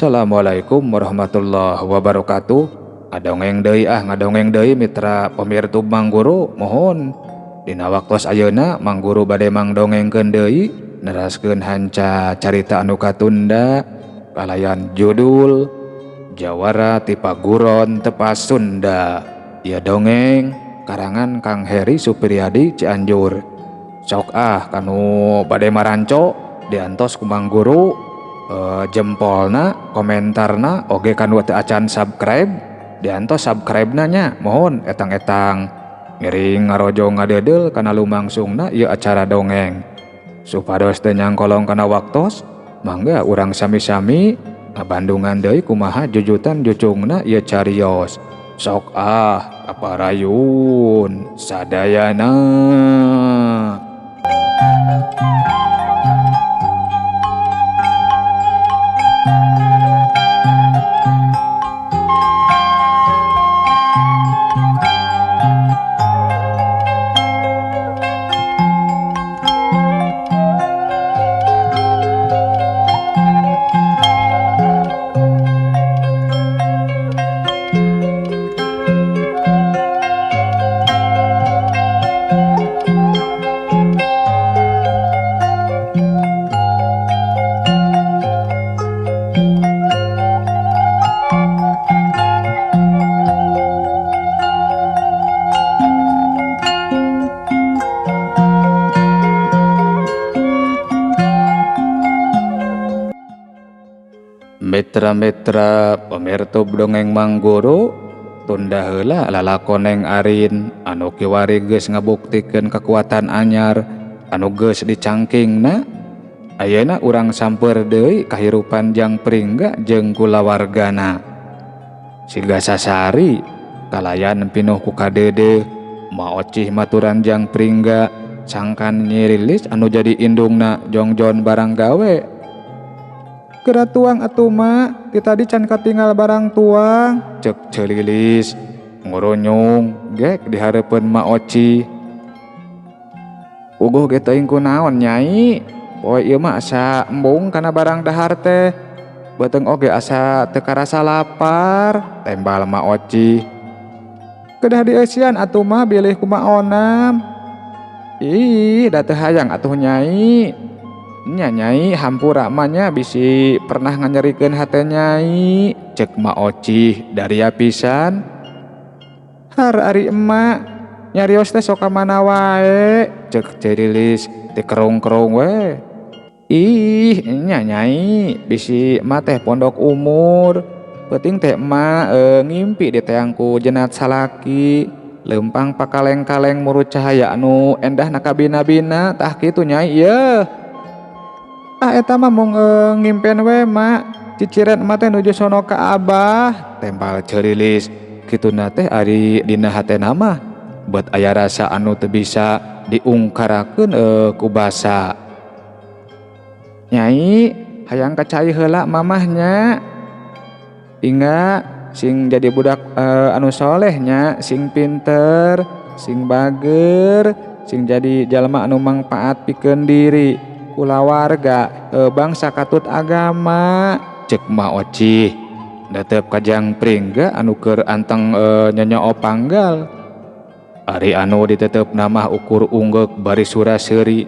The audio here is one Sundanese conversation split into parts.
Assalamualaikum warahmatullahi wabarakatuh. Ngadongeng deui ah, ngadongeng deui mitra pemirtub Mang Guru. Mohon dina waktos ayeuna Mang Guru bade mangdongengkeun deui, neraskeun hanca carita anu katunda kalayan judul Jawara ti Paguron Tepas Sunda. Ieu dongeng karangan Kang Heri Supriyadi, Cianjur. Sok ah, kanu bade maranco diantos ku Mang Guru jempolna, komentarna, oge kanu teu acan subscribe diantos subscribe nya. Mohon etang-etang ngiring ngarojong ngadeudel kana lumangsungna ieu acara dongeng. Supados teu nyangkolong kana waktos, mangga urang sami-sami ngabandungan deui kumaha jujutan jucungna ieu carios. Sok ah, kaparayun sadayana. Mitra-mitra pemirtub dongeng Mang Guru, tunda heula lalakon Neng Arin anu kiwari geus ngabuktikeun kekuatan anyar anu geus dicangkingna. Ayeuna urang samper deui kahirupan Jang Pringga jeung kulawargana. Siga sasari kalayan pinuh ku kadeudeuh, Ma Ocih maturan Jang Pringga sangkan Nyi Lilis anu jadi indungna jongjon barang gawe. "Geura tuang atuh, Ma, ti tadi can katinggal barang tuang," cek Ceu Lilis ngurunyung gek di hareupeun Ma Oci. "Puguh ge teuing kunaon, Nyai, poe ieu mah asa embung kana barang dahar teh. Beuteung oge asa teu karasa lapar," tembal Ma Oci. "Kedah dieusian atuh, Ma, bilih kumaonam." "Ih, da teu hayang atuh, Nyai." "Nya, Nyai, hampura mah nya bisi pernah nganyerikeun hate Nyai," cek Ma Oci daria pisan. "Har ari emak nyarios teh sok ka mana wae," cek Ceu Lilis dikerung-kerung we. "Ih, nya Nyai, bisi emak teh pondok umur. Peuting teh emak ngimpi diteang ku jenat salaki leumpang pakaleng-kaleng muru cahaya anu endahna kabina-bina, tah kitu, Nyai yeuh." "Ah, eta mah mung ngimpen we, Mak. Ciciren emak teh nuju sono ka Abah," tembal Ceu Lilis. Kituna teh ari dina hatena mah bet aya rasa anu teu bisa diungkarakeun ku basa. "Nyai, hayang ka cai heula mamah nya. Ingga sing jadi budak anu soleh nya, sing pinter, sing bager, sing jadi jalma anu mangpaat pikeun diri, kulawarga, bangsa katut agama," cek Ma Oci. Netep ka Jang Pringga anu keur anteng nyonyoo panggal. Ari anu ditetepna mah ukur unggeuk bari sura seuri.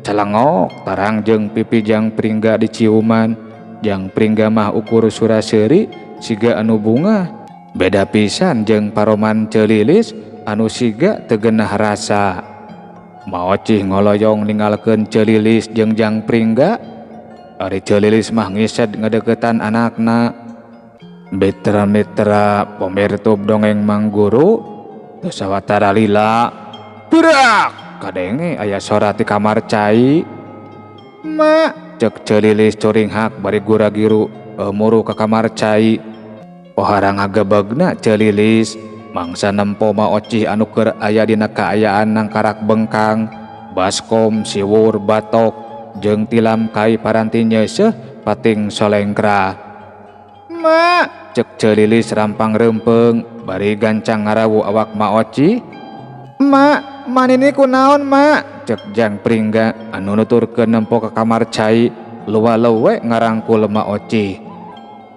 Calengok tarang jeung pipi Jang Pringga diciuman. Jang Pringga mah ukur sura seuri siga anu bungah. Beda pisan jeung paroman Ceu Lilis anu siga teu geunah rasa. Ma Ocih ngoloyong ninggalkeun Ceu Lilis jeung Jang Pringga. Ari Ceu Lilis mah ngised ngadeukeutan anakna. Mitra-mitra pemirtub dongeng Mang Guru, teu sawatara lila, "Berak!" Kadenge aya sora ti kamar cai. "Ma!" cek Ceu Lilis curinghak bari gura-giru muru ka kamar cai. Pohara ngagebegna Ceu Lilis. Mangsa nempo Ma Ocih anu keur aya dina kaayaan nangkarak bengkang, baskom, siwur, batok, jeung tilam kai paranti nyeuseuh pating solengkra. Ma, cek Ceu Lilis rampang reumpeng bari gancang ngarawu awak Ma Ocih. Ma, manini kunaon ma? Cek Jang Pringga anu nuturkeun nempo ka kamar cai luwa-lewe ngarangkul Ma Ocih.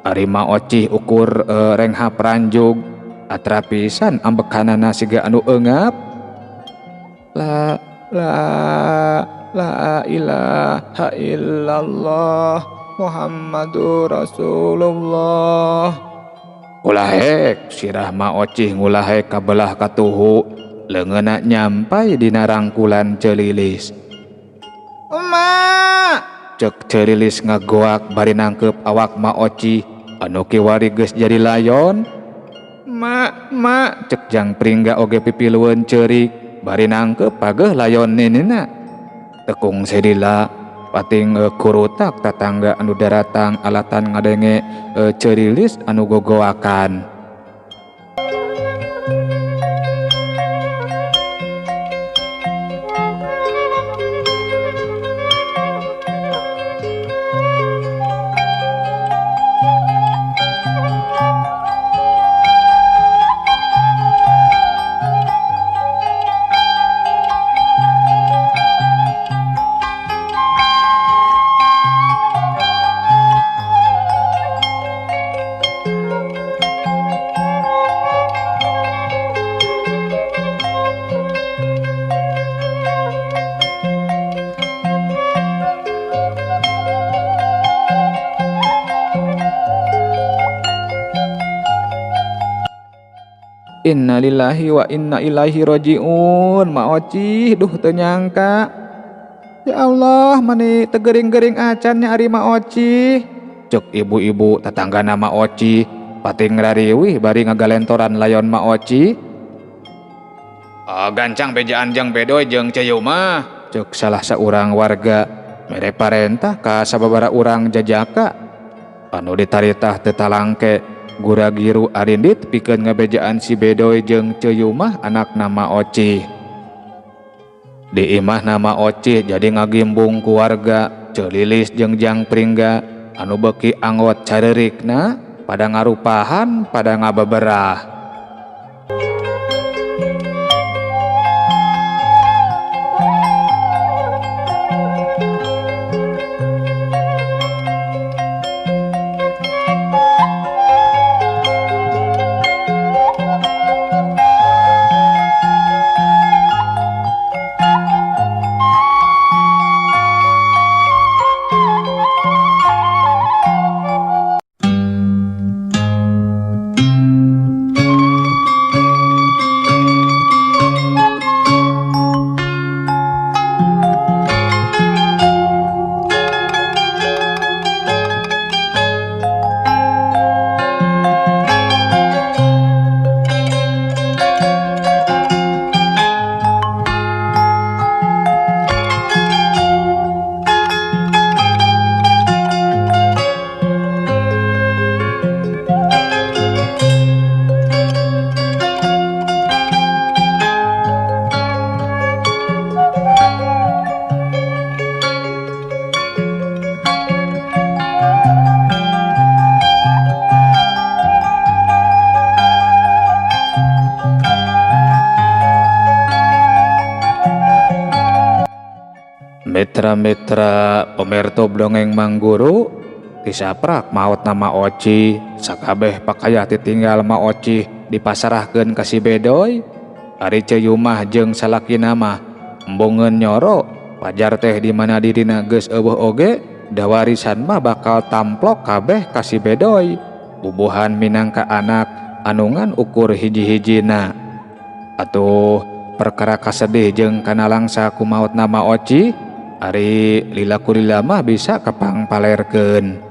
Ari Ma Ocih ukur renghap ranjug atra pisan ambekanana siga anu eungap. La la la ilaha illallah Muhammadur Rasulullah. Ulahek sirah Ma Ocih ngulahek kabelah katuhu leungeunna nyampai dina rangkulan Ceu Lilis. Emak, cek Ceu Lilis ngagoak bari nangkeup awak Ma Ocih anu kiwari geus jadi layon. Mak, mak, cek Jang Pringga oge pipilueun ceurik bari nangkeup pageuh layon ninina. Tekung sedila pating kurutak tatangga anu daratang alatan ngadenge Ceu Lilis anu gogoakan. Innalillahi wa inna ilaihi rajiun. Ma Ocih duh teu nyangka. Ya Allah, mani tegering-gering acan nya ari Ma Ocih. Cek ibu-ibu tatanggana Ma Ocih pating rariwih bari ngagalentoran layon Ma Ocih. Gancang bejaan jeung Bedoy jeung Ceu mah. Cek salah saurang warga mere parentah ka sababaraha urang jajaka. Anu ditaritah teu talangke gura-giru arindit pikeun ngabejaan si Bedoy jeung Ceu mah anakna Ma Ocih. Di imahna Ma Ocih jadi ngagimbung ku warga Ceu Lilis jeung Jang Pringga anu beuki anggot careurikna pada ngarupahan pada ngabeberah. Mitra-mitra pemerto dongeng Mangguru disaprak maot nama Oci sakabeh pakayah ditinggal Ma Oci dipasarahkeun ka si Bedoy. Ari Ceu mah jeung salakina mah embungeun nyoro pajar teh di mana dirina geus eueuh oge da warisan mah bakal tamplok kabeh ka si Bedoy. Bubuhan minangka anak anu ngan ukur hiji-hijina. Atuh perkara kasedih jeung kana langsa ku maot nama Oci ari lila kulila mah bisa kapangpalerkeun.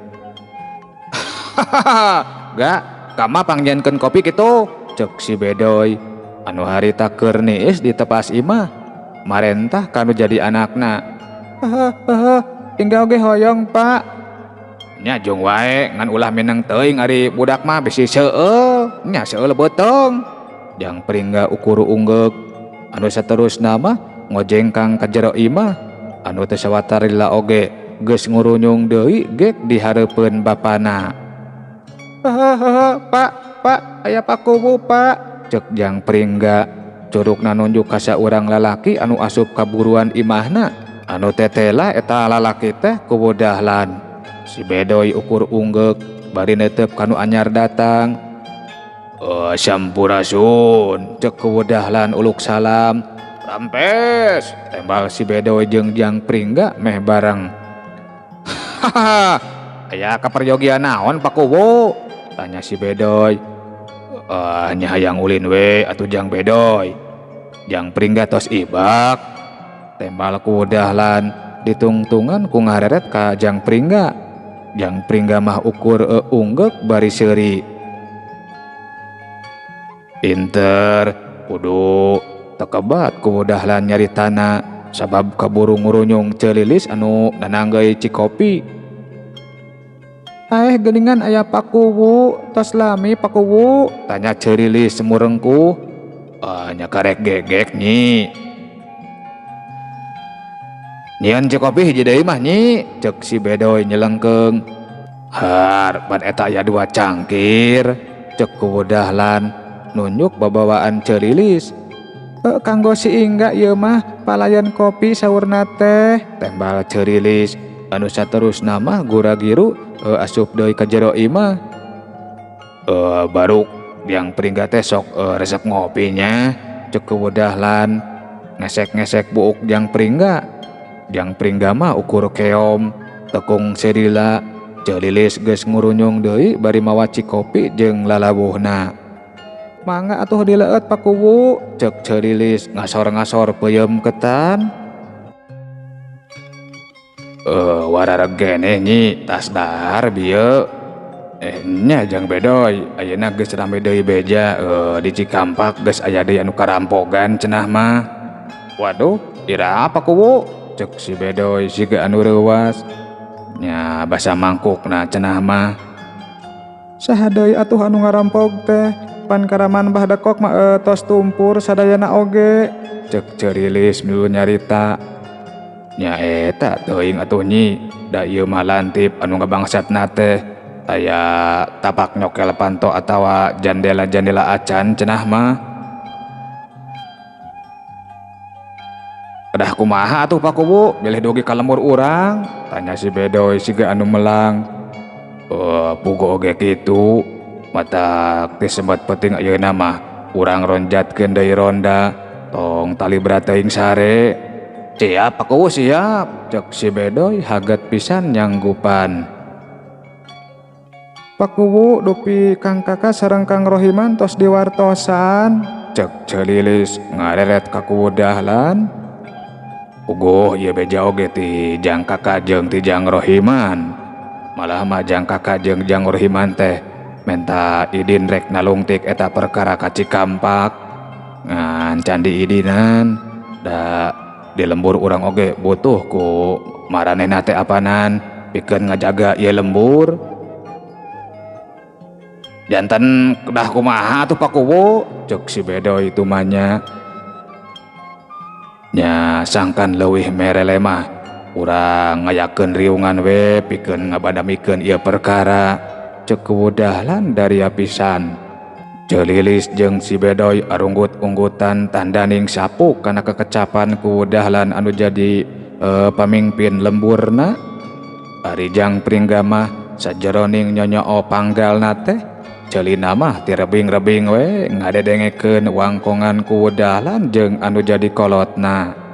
Ga, kama pangjenkeun kopi kitu, cek si Bedoy anu harita keur niis di tepas imah marentah kanu jadi anakna. Tinggal ge hoyong Pak. Nya jung wae ngan ulah mineng teuing ari budak mah bisi seueul, nya seueul beuteung. Jang Pringga ukur unggeuk. Anu saterusna mah ngojengkang ka jero imah. Anu teu sawatara lila oge geus ngurunyung deui gek di hareupeun bapana. Hahaha, Pak, Pak, aya Pakuwu, Pak. Cek Jang Pringga. Curugna nunjuk ka saurang lalaki anu asup ka buruan imahna. Anu tetela eta lalaki teh Kuwu Dahlan. Si Bedoy ukur unggeuk bari netep kanu anyar datang. Sampurasun, cek Kuwu Dahlan uluk salam. Rampes, tembal si Bedoy jeung Jang Pringga meh bareng. Hahaha, aya kaperyogian naon Pak Kuwu? Tanya si Bedoy. Nya hayang ulin we atuh Jang Bedoy. Jang Pringga tos ibak. Tembal Kuwu Dahlan ditungtungan ku ngareret ka Jang Pringga. Jang Pringga mah ukur unggeuk bari seuri. Pinter, kudu tekebat Kuwu Dahlan nyaritana sabab kaburu ngurunyung Celilis anu nananggeui cikopi. Aeh geuningan aya Pakuwu, tos lami Pakuwu? Tanya Celilis murengkuh. Nya karek gegek nyi. Nyian cikopi hiji deui mah nyi, cek si Bedoy nyelengkeung. Har, pan eta aya 2 cangkir, cek Kuwu Dahlan nunjuk babawaan Celilis. Kanggo si Ingga ieu mah palayan kopi saurna teh, tembal Celilis. Anu saterusna mah gura-giru asup deui ka jero imah. Baruk Jang Pringga teh sok resep ngopinya, cek Kuwu Dahlan ngesek-ngesek buuk Jang Pringga. Jang Pringga mah ukur keom tekung sedila. Celilis geus ngurunyung deui bari mawa cikopi jeung lalabuhna. Mangga atuh dileueut Pak Kuwu, cek Celilis ngasor-ngasor peuyeum ketan. Warareg geneh nyi, tas dahar bieu. Nya Jang Bedoy, ayeuna geus rame deui beja, di Cikampak geus aya deui anu karampogan cenah mah. Waduh, iraha Pak Kuwu? Cek si Bedoy siga anu reuwas. Nya basa mangkukna cenah mah. Saha deui atuh anu ngarampog teh? Pan karaman Bah Dekok mah tos tumpur sadayana oge, cek Celilis milu nyarita. Nya eta teuing atuh nyi, da ieu mah lantip anu ngabangsatna teh aya tapak nyokel panto atawa jandela-jandela acan cenah mah. Kedah kumaha atuh Pak Kuwu, bilih dugi ka lembur urang? Tanya si Bedoy siga anu melang. Pugo oge kitu. Mata ti sembat penting ayeuna mah urang ronjatkeun deui ronda, tong tali berat teuing sare. Siap Pak Kuwu siap, cek si Bedoy haget pisan nyanggupan. Pak Kuwu dupi Kang Kaka sareng Kang Rohiman tos diwartosan, cek Celilis ngareret ka Kuwu Dahlan. Uguh ieu beja oge ti Jang Kaka jeung ti Jang Rohiman. Malah mah Jang Kaka jeung Jang Rohiman teh menta idin rek nalungtik eta perkara ka Cikampak. Ngan can diidinan, da di lembur urang oge butuh ku maranehna teh apanan pikeun ngajaga ieu lembur. Janten kedah kumaha atuh Pak Kuwu, cek si Bedoy tumanya. Nya sangkan leuwih merele mah urang ngayakeun riungan we pikeun ngabadamikeun ieu perkara, cek Kuwu Dahlan daria pisan. Celilis jeung si Bedoy arunggut-unggutan tandaning sapu kana kekecapan Kuwu Dahlan anu jadi pamingpin lemburna. Ari Jang Pringga mah sajeroning nyonyoo panggalna teh, celina mah tirebing-rebing we ngadedengekeun wangkongan Kuwu Dahlan jeung anu jadi kolotna.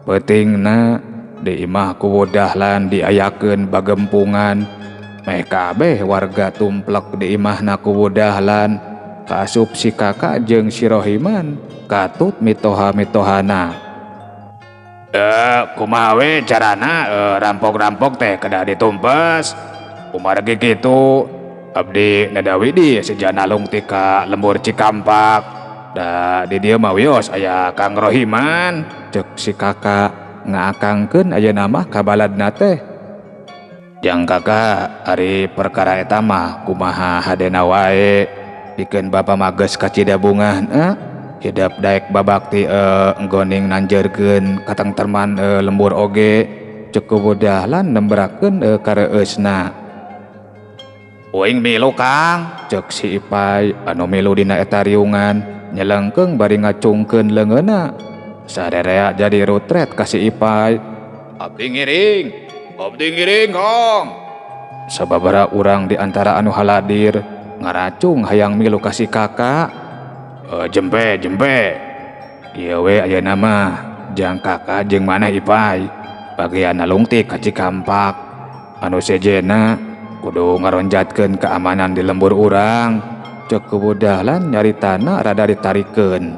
Peutingna di imah Kuwu Dahlan diayakeun bagempungan. Meh kabeh warga tumplek di imahna Kuwu Dahlan. Kaasup si Kakak jeung si Rohiman katut mitoha-mitohana. Kumaha we carana rampok-rampok teh kedah ditumpes. Kumargi kitu abdi nadawidi sejana lungtik ka lembur Cikampak. Da di dieu mah wios aya Kang Rohiman, ceuk si Kakak ngaakangkeun ayeuna mah ka baladna teh. Jang Kakak ari perkara eta mah kumaha hadena wae. Pikeun bapa mah geus kacida bungahna, hidep daek babakti enggoning nanjeurkeun katengterman lembur oge, ceuk Kuwu Dahlan nembrakeun kareueusna. Uing milu Kang, ceuk si Ipay anu milu dina eta riungan nyelengkeung bari ngacungkeun leungeunna. Sarerea jadi rutret ka si Ipay. Abdi ngiring Kang. Sababaraha urang di antara anu haladir ngaracung hayang milu ka si Kakak. Jempe. Ieu we ayeuna mah jang Kakak jeung maneh Ipay bagian nalungtik ka Cikampak. Anu sejenna kudu ngaronjatkeun keamanan di lembur urang. Ceuk Kuwu Dahlan nyaritana rada ditarikeun.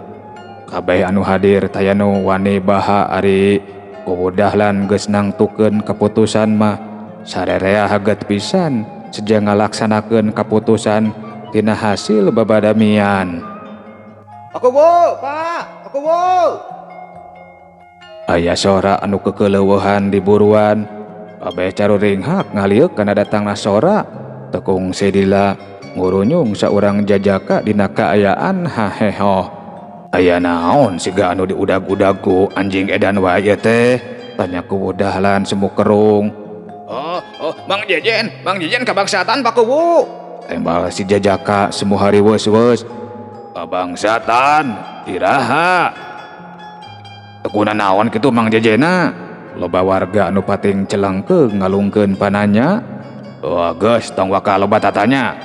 Kabeh anu hadir taya nu wani baha ari Kuwu Dahlan geus nangtukeun keputusan mah. Sarerea haget pisan seja ngalaksanakeun kaputusan tina hasil babadamian. Aku wo, Pak, aku wo. Aya sora anu kekeleuweuhan di buruan. Kabeh caruringhak ngalieuk kana datangna sora. Tekung sedila ngurunyung saurang jajaka dina kaayaan hahehoh. Aya naon siga anu diudag-udag ku anjing edan wae ieu teh? Tanya Kuwu Dahlan semu kerung. Oh, Mang Jejen kabangsatan Pak Kuwu. Tembal si jajaka semu hariweus-weus. Kabangsatan iraha. Tekuna naon kitu Mang Jejena? Loba warga anu pating celengkeung ngalungkeun pananya. Wah geus tong waka loba tatanya.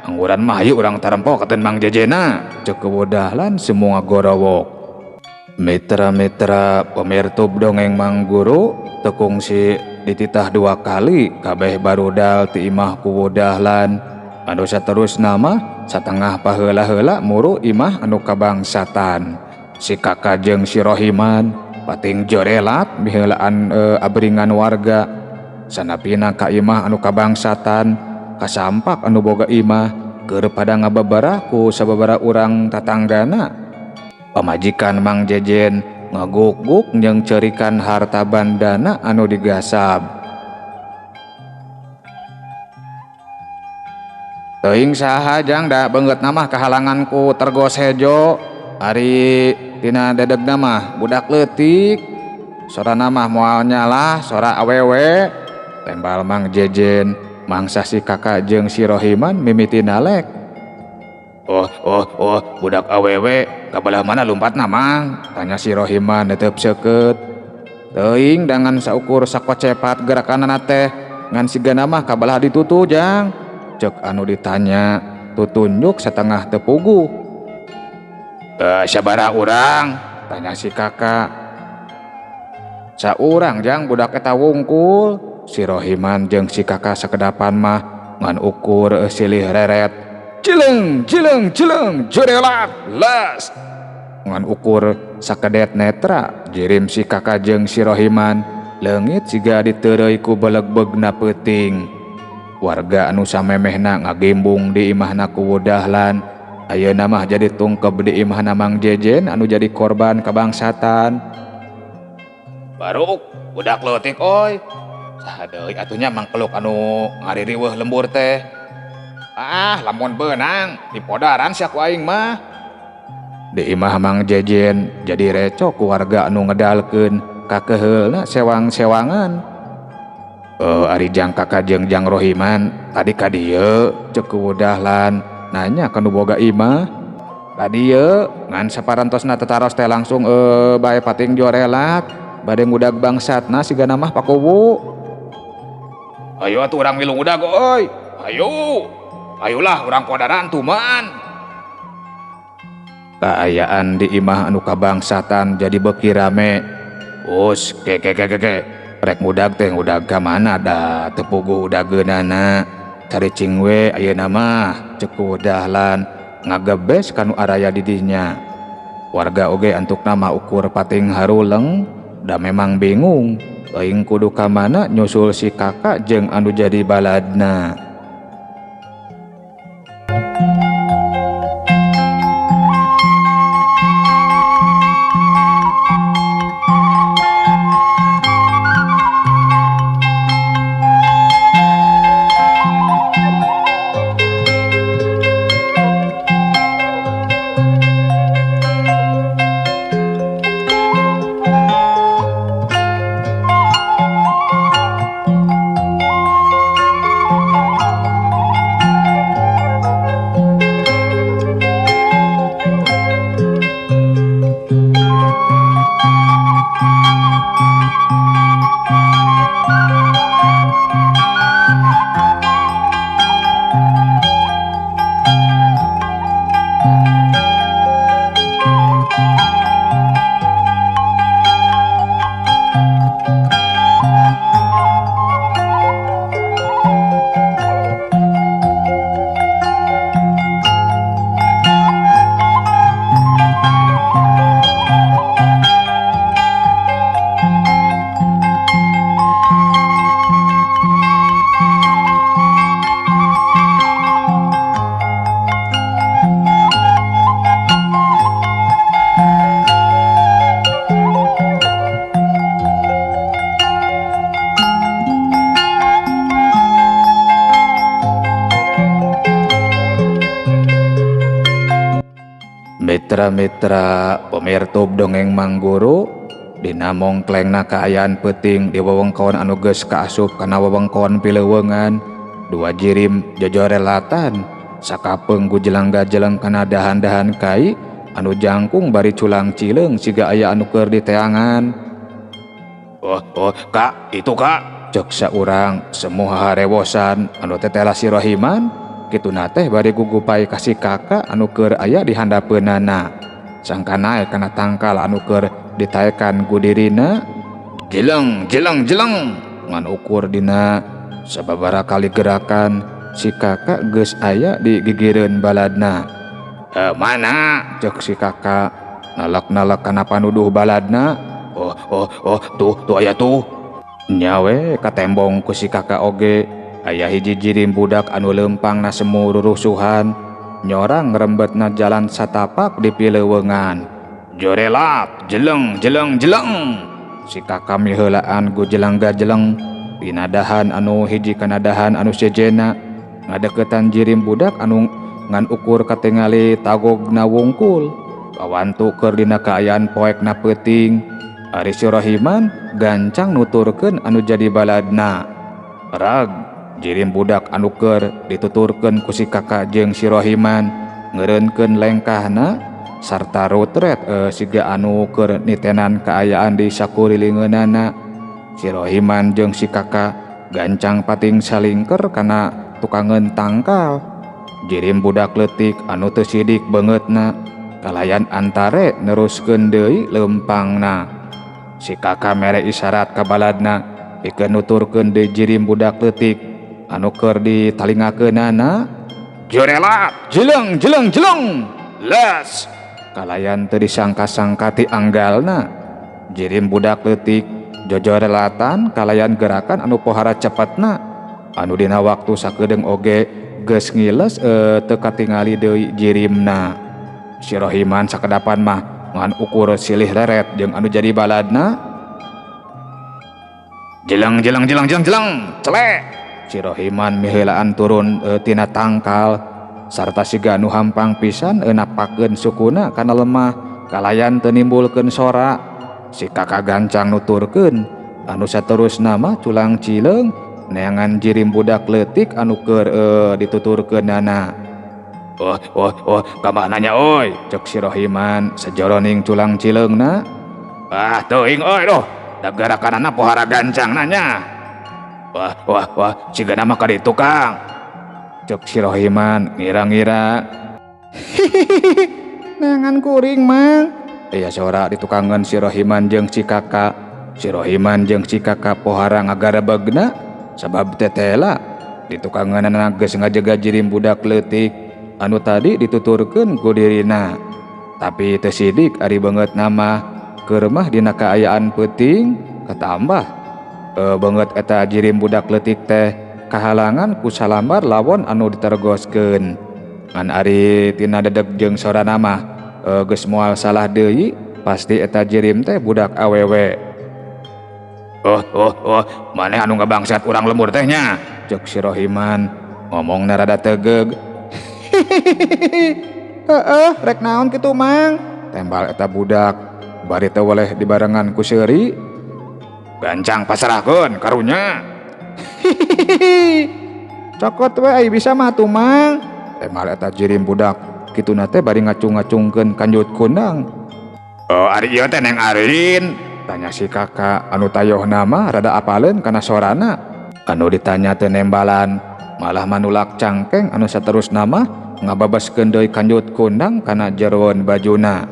Angguran mah hayu urang tarempo katen Mang Jejena. Ceuk Kuwu Dahlan semua gorowok. Mitra-mitra pemirtub dongeng Mang Guru tekungsi dititah dua kali kabeh barudal ti imah Kuwu Dahlan. Anu saterusna mah satengah paheula-heula muru imah anu kabangsatan. Si Kakak jeung si Rohiman pating jorelat miheulaan abringan warga. Sanapina ka imah anu kabangsatan kasampak anu boga imah keur pada ngababara ku sababaraha urang tatanggana. Pamajikan Mang Jejen ngaguk-guk jeung ceurikan harta bandana anu digasab. Teuing saha jang da beungeutna mah kahalangan ku tergos hejo. Ari tina dedegna mah budak leutik. Sorana mah moal nyalah sora awewe. Tembal Mang Jejen mangsa si Kakak jeung si Rohiman mimiti nalek. Oh, budak awewe kabelah mana lumpatna Mang? Tanya si Rohiman netep seukeut. Teuing dangan saukur sakocepat gerakanana teh ngan sigana mah kabelah ditutu jang. Ceuk anu ditanya tutunjuk satengah teu puguh. Sabaraha urang? Tanya si Kakak. Saurang jang budak eta wungkul. Si Rohiman jeung si Kakak sakedapan mah ngan ukur silih reret. Cileng cileng cileng jerelat las. Ngan ukur sakedet netra jirim si Kakak jeung si Rohiman leungit siga diteureuy ku belegbegna peuting. Warga anu samemehna ngagimbung di imahna Kuwu Dahlan ayeuna mah jadi tungkeb di imahna Mang Jejen anu jadi korban kabangsatan. Baruk budak leutik oy. Saha deui atuh nya mangkeluk anu ngaririweuh lembur teh. Ah, lamun beunang dipodaran sia ku aing mah. Di imah Mang Jejen jadi recok ku warga anu ngedalkeun kakeheulna sewang-sewangan. Ari jang Kakak jeung jang Rohiman tadi ka dieu ceuk Kuwu Dahlan nanya ka nu boga imah. Ka dieu ngan saparantosna tetaros teh langsung bae pating jorelat bade ngudag bangsatna sigana mah Pak Kuwu. Ayo atuh urang milu ngudag euy. Ayo. Ayolah urang podaran tuman. Kaayaan di imah anu kabangsatan jadi beuki rame. Us ke ke ke ke ke. Rek ngudag teh ngudag ka mana da teu puguh udageunana. Caricing we ayeuna mah ceuk ku Dahlan ngagebes kanu araya di dinya. Warga oge antukna mah ukur pating haruleng da memang bingung teuing kudu ka mana nyusul si kakak jeung anu jadi baladna. Mitra-mitra pemirtub dongeng Mangguru dina mongklengna kaayaan peuting di wewengkon anu geus kaasup kana wewengkon pileuweungan dua jirim jojorelatan sakapeung gujeleng-gajeleng kana dahan-dahan kai anu jangkung bari culang cileung siga aya anu keur diteangan. Oh, oh, kak, itu kak, cek saurang semua harewosan anu tetela si Rohiman. Kituna teh bari gugupai ka si kakak anu keur aya di handapeunana. Sangka naek kana tangkal anu keur ditaekan ku dirina. Jeleng jeleng jeleng ngan ukur dina sababaraha kali gerakan si kakak geus aya di gigireun baladna. Mana cek si kakak nalak-nalak kana panuduh baladna. Oh oh oh tuh tuh aya tuh. Nyawe katembong ku si kakak oge. Aya hiji jirim budak anu leumpangna semu rurusuhan nyorang rembetna jalan satapak di pileuweungan. Jorelap jeleng jeleng jeleng si kakak miheulaan gujeleng gajeleng dina dahan anu hiji kana dahan anu sejenna ngadeukeutan jirim budak anu ngan ukur katingali tagogna wungkul kawantu keur dina kaayaan poekna peuting. Ari si Rohiman gancang nuturkeun anu jadi baladna. Rag jirim budak anu keur dituturkeun ku si kakak jeung si Rohiman ngeureunkeun lengkahna sarta rutret siga anu keur nitenan kaayaan di sakurilingeunana. Si Rohiman jeung si kakak gancang pating salingker kana tukangeun tangkal. Jirim budak leutik anu teu sidik beungeutna kalayan antare neruskeun deui leumpangna. Si kakak mere isyarat ka baladna pikeun nuturkeun deui jirim budak leutik anu keur ditalingakeunana. Jorelap jeleng jeleng jeleng les kalayan teu disangka-sangka ti anggalna. Jirim budak leutik jojorelatan kalayan gerakan anu pohara cepetna anu dina waktu sakedeung oge geus ngiles teu katingali deui jirimna. Si Rohiman sakedapan mah ngan ukur silih reret jeung anu jadi baladna. Jeleng jeleng jeleng jeleng jeleng celek. Si Rohiman miheulaan turun tina tangkal sarta siga nu hampang pisan napakeun sukuna kana lemah kalayan teu nimbulkeun sora. Si kakak gancang nuturkeun anu saterusna mah culang cileung neangan jirim budak leutik anu keur dituturkeunana. Oh oh oh ka mananya oi cek si Rohiman sajoroning culang cileungna. Ah teuing oi doh da gerakanana pohara gancang nanya. Wah wah wah siga nama ka ditu Kang cek si Rohiman ngira-ngira. Hihihi neangan kuring mang. Aya sora ditukangeun si Rohiman jeung si kakak. Si Rohiman jeung si kakak pohara ngagarebegna sabab tetela di tukangeunana geus ngajega jirim budak leutik anu tadi dituturkeun ku dirina. Tapi teu sidik ari beungeutna mah keur mah dina kaayaan peuting katambah beungeut eta jirim budak leutik teh kahalangan ku salambar lawon anu ditergoskeun. Ngan ari tina dedeg jeung sorana mah geus moal salah deui pasti eta jirim teh budak awewe. Oh oh oh, maneh anu ngabangsat urang lembur teh nya, ceuk si Rohiman ngomongna rada tegeug. Heeh, rek naon kitu Mang? Tembal eta budak bari teu weleh dibarengan ku seuri. Gancang pasrahkeun karunya. Cokot we ai bisa mah atuh Mang. Tembal eta jirim budak kituna teh bari ngacung-ngacungkeun kanjut kundang. Oh, ari ieu teh Neng Arin, tanya si kakak anu tayohna mah rada apaleun kana sorana. Anu ditanya teu nembalan, malah manulak cangkeng anu saterusna mah ngababaskeun deui kanjut kundang kana jeroan bajuna.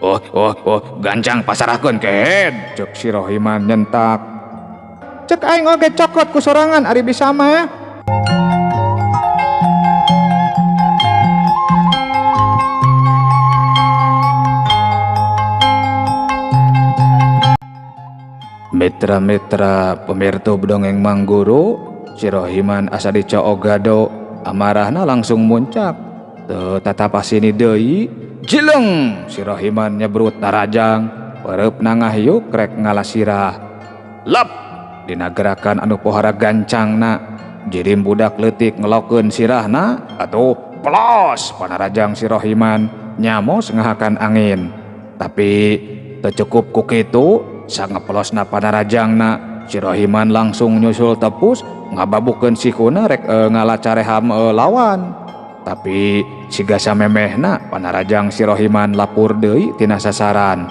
Oh oh oh, gancang pasarahkeun kehed, ceuk si Rohiman nyentak. Cek aing oge cokot ku sorangan ari bisa mah. Mitra-mitra pemirta dongeng Mangguru, si Rohiman asa dicook gado, amarahna langsung muncak. Teu tatapasini deui, jileng si Rohiman nyebrut narajang, pereupna ngahiuk rek ngalasirah. Lep dina gerakan anu pohara gancangna, jirim budak leutik ngelokeun sirahna atuh pelos panarajang si Rohiman nyamos ngahakan angin. Tapi teu cukup ku kitu, sangepelosna panarajangna, si Rohiman langsung nyusul tepus ngababukeun sikuna rek ngalacareham lawan. Tapi siga samemehna panarajang si Rohiman lapur deui tina sasaran.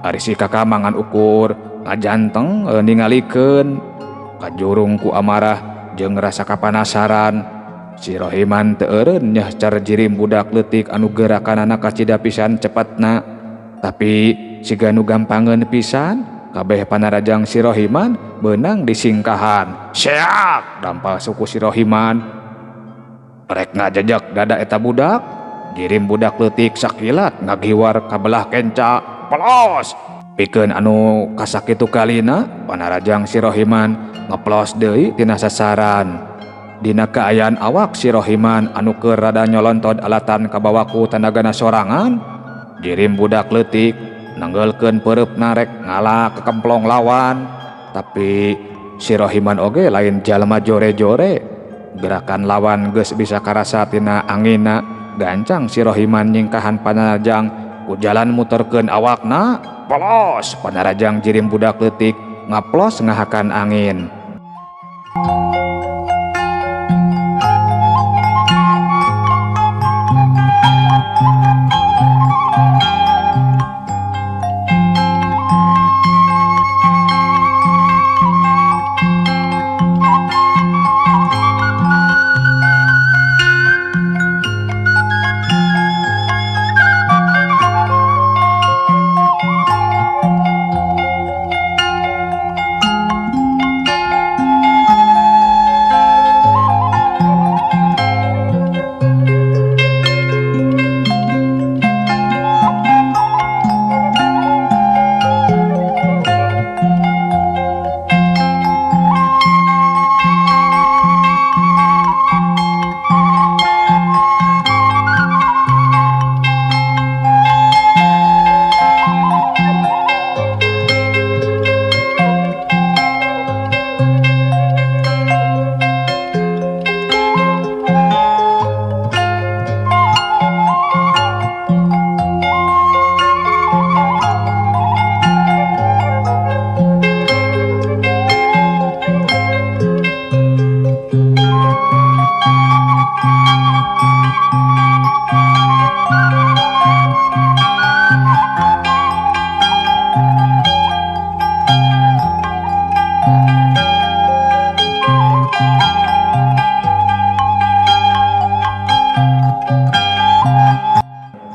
Ari si kakak mangan ukur ngajanteng ningalikeun kajurung ku amarah jeung rasa kapanasaran. Si Rohiman teu eureun nyehcer jirim budak leutik anu gerakanana kacida pisan cepetna. Tapi siga nu gampangeun pisan kabeh panarajang si Rohiman beunang disingkahan. Seak dampal suku si Rohiman rek ngajejek dada eta budak. Jirim budak leutik sakilat ngagiwar kabelah kenca pelos. Pikeun anu kasakitu kalina panarajang si Rohiman ngeplos deui tina sasaran. Dina kaayaan awak si Rohiman anu keur rada nyolontod alatan kabawa ku tanagana sorangan, jirim budak leutik nanggeulkeun peureupna rek ngala kekemplong lawan. Tapi si Rohiman oge lain jalma jore-jore. Gerakan lawan geus bisa karasa tina anginna. Gancang si Rohiman nyingkahan panarajang ku jalan muterkeun awakna. Pelos panarajang jirim budak leutik ngaplos ngahakan angin.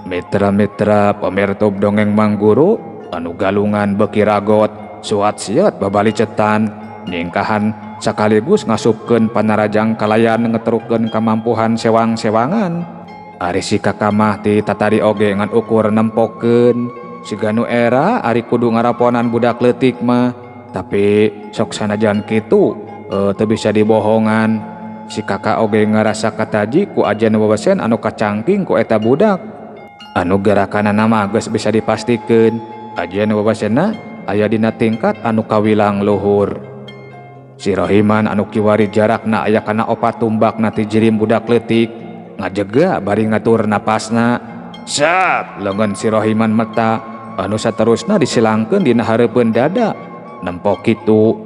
Mitra-mitra pemirtub dongeng Mangguru Anu galungan beuki ragot suat-siat babalicetan nyingkahan sakaligus ngasupkeun panarajang kalayan ngeterukeun kamampuhan sewang-sewangan. Ari si kakak mah ti tatadi oge ngan ukur nempokeun siga nu era ari kudu ngaraponan budak leutik mah tapi sok sanajan kitu teu bisa dibohongan. Si kakak oge ngarasa kataji ku ajian wewesen anu kacangking ku eta budak anu gerakanana mah geus bisa dipastikeun ajian wewesenna aya dina tingkat anu kawilang luhur. Si Rohiman anu kiwari jarakna aya kana opat tumbakna ti jirim budak leutik ngajega bari ngatur napasna. Sat leungeun si Rohiman meta anu saterusna disilangkeun dina hareupeun dada nempo kitu.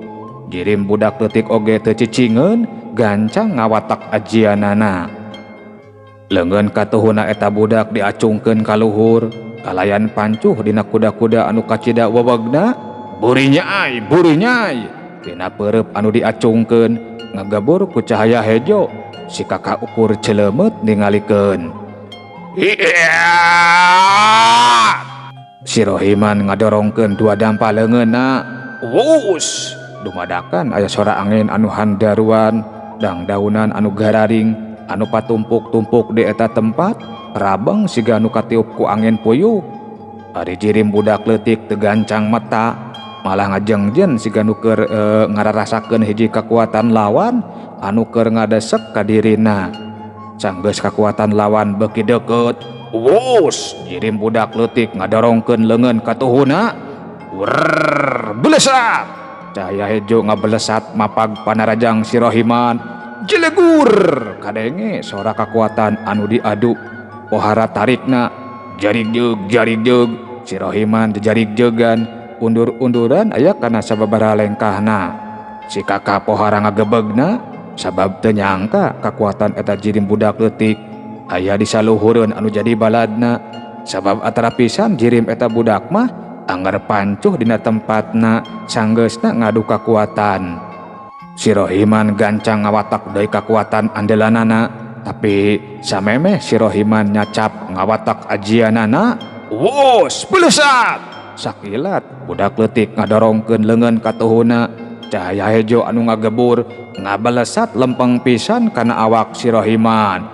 Jirim budak leutik oge teu cicingeun gancang ngawatak ajianana. Leungeun katuhuna eta budak diacungkeun ka luhur kalayan pancuh dina kuda-kuda anu kacida wewegna buri nyai dina peureub anu diacungkeun ngagebur ku cahaya hejo. Si kakak ukur celemet ningalikeun. Si Rohiman ngadorongkeun dua dampa leungeunna. Wus dumadakan aya sora angin anu handaruan dangdaunan anu gararing anu patumpuk-tumpuk di eta tempat rabeng siga anu katiup ku angin puyuh. Ari jirim budak leutik teu gancang mata malah ngajengjen siga nu keur ngararasakeun hiji kakuatan lawan anu keur ngadesek ka dirina. Sanggeus kakuatan lawan beuki deukeut, wus jirim budak leutik ngadorongkeun leungeun katuhuna. Wrrr belesat cahaya hejo ngabelesat mapag panarajang si Rohiman. Jelegur kadenge sora kakuatan anu diadu pohara tarikna jarig jeug si Rohiman jarig jegan undur-unduran aya kana sababaraha lengkahna. Si kakak pohara ngagebegna sabab teu nyangka kakuatan eta jirim budak leutik aya di saluhureun anu jadi baladna. Sabab atara pisan jirim eta budak mah anggar pancuh dina tempatna sanggeusna ngadu kakuatan. Si Rohiman gancang ngawatak deui kakuatan andelanana tapi samemeh si Rohiman nyacap ngawatak ajianana. Wus belesat sakilat budak leutik ngadorongkeun leungeun katuhuna. Cahaya hejo anu ngagebur ngabalesat lempeng pisan kana awak si Rohiman.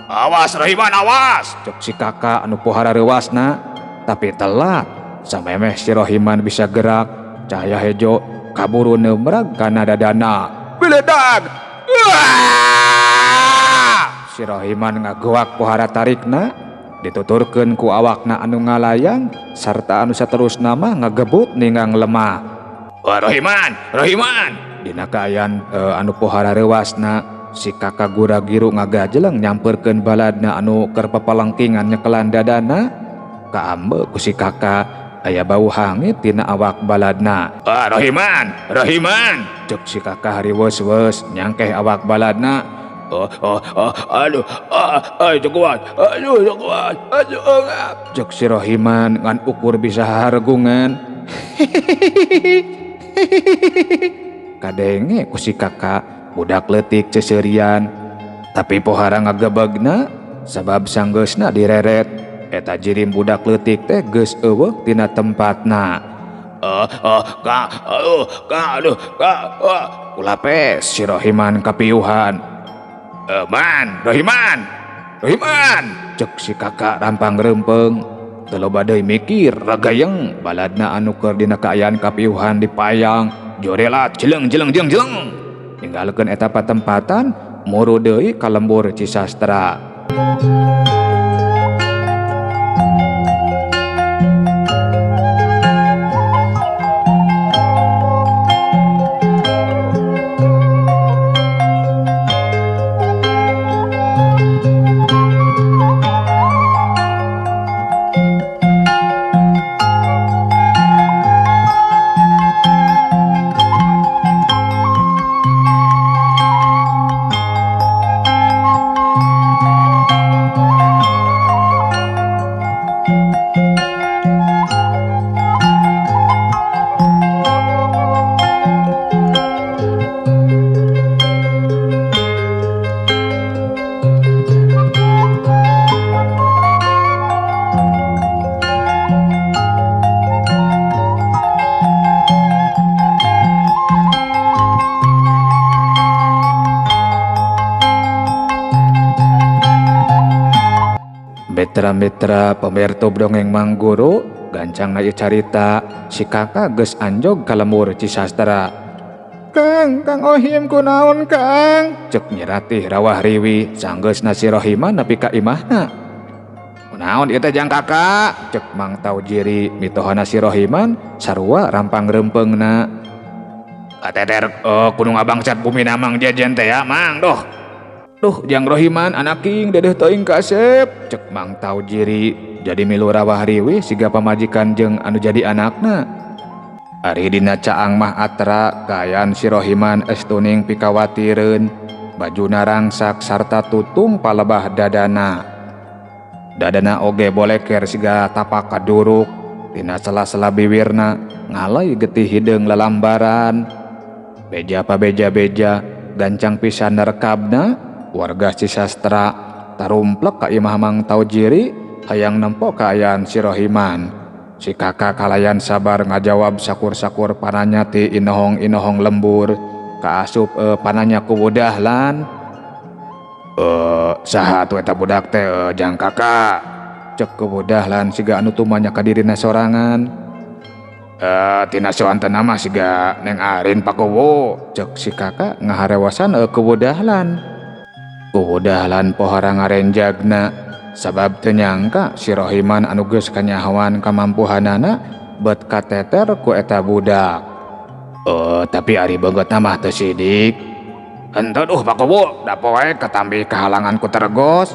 Awas Rohiman awas cek si kakak anu pohara reuasna tapi telat. Samemeh si Rohiman bisa gerak cahaya hejo kaburu neubrag kana dadana. Beledag. Si Rohiman ngagoak pohara tarikna dituturkeun ku awakna anu ngalayang sarta anu saterusna mah ngagebut ninggang lemah. Wah, Rohiman, Rohiman. Dina kaayaan anu pohara reuasna si kakak gura-giru ngagajeleng nyamperkeun baladna anu keur papalengkingan nyekelan dadana. Kaambe ku si kakak aya bau hangit tina awak baladna. Ah, Rohiman, Rohiman. Cek si kakak hariweus-weus nyangkeh awak baladna. Oh, oh, oh, aduh, ah, aduh, kuat, aduh, kuat, aduh, ngap. Cek si Rohiman ngan ukur bisa hargungan. Kadenge ku si kakak budak leutik ceuseurian tapi pohara ngagebegna sabab sanggeusna direret eta jirim budak leutik teh geus eueuh tina tempatna. Kak, aduh, kak, aduh, kak, kulapes si Rohiman kapiuhan. Man, Rohiman, Rohiman, cek si kakak rampang rempeng. Teu loba deui mikir ragayeng baladna anu keur dina kaayaan kapiuhan dipayang jorelat jeleng jeleng jeleng jeleng. Ninggalkeun eta patempatan muru deui ka lembur Cisastra. Mitra-mitra pamirtub dongeng Mang Guru, gancangna ieu carita si Kakak geus anjog ka lembur Cisastra. Kang, Kang Ohim kunaon Kang? Cek Nyi Ratih rawah riwih sanggeusna si Rohiman nepi ka imahna. Kunaon ieu teh jang Kakak? Cek Mang Taujiri mitohana si Rohiman sarua rampang reumpeungna. Kateter kudu ngabangsat bumina Mang Jejen teh ya Mang duh. Duh jang Rohiman anaking dedeh teuing kasep cek Mang Taujiri jadi milu rawah riwih siga pamajikan jeung anu jadi anakna. Ari dina caang mah atra kaayaan si Rohiman estuning pikawatireun, bajuna rangsak sarta tutung palebah dadana. Dadana oge boleker siga tapak kaduruk, tina sela-sela biwirna ngalai getih hideung lalambaran. Beja pabeja-beja gancang pisan nerekabna warga Cisastra tarumplek ka imah Mang Taujiri hayang nempo kaayaan si Rohiman. Si Kakak kalayan sabar ngajawab sakur-sakur pananya ti inohong-inohong lembur kaasup pananya ku Dahlan. Saha atuh eta budak teh jang Kakak? Cek ku Dahlan siga anu tumanya ka dirina sorangan. Tina soantenna mah siga Neng Arin Pak Kuwu, cek si Kakak ngaharewasan ku Dahlan. Ku Dahlan pohara ngarenjagna sabab teu nyangka si Rohiman anu geus kanyahoan kamampuhanana bet kateter ku eta budak. Tapi ari beungeutna mah teu sidik. Henteu duh Pak Kuwu, da poek katambi kahalangan ku tergos.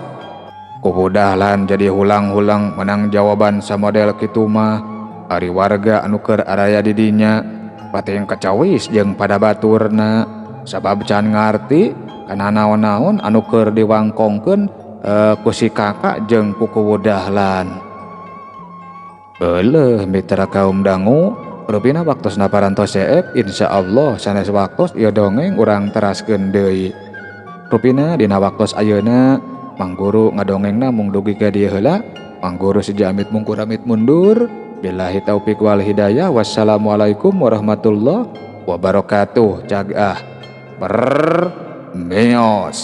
Ku Dahlan jadi hulang-hulang menang jawaban samodel kitu mah. Ari warga anu keur araya di dinya pating kacawis jeung pada baturna sabab can ngarti kana naon-naon anu keur diwangkongkeun ku si Kakak jeung ku Kuwu Dahlan. Euleuh mitra kaum dangu, rupina waktosna parantos seep, insyaallah sanes waktos ieu dongeng urang teraskeun deui. Rupina dina waktos ayeuna Mang Guru ngadongengna mung dugi ka dieu heula. Mang Guru seja amit mungkur amit mundur. Billahi taufik wal hidayah. Wassalamualaikum warahmatullahi wabarakatuh. Cagah bermeos.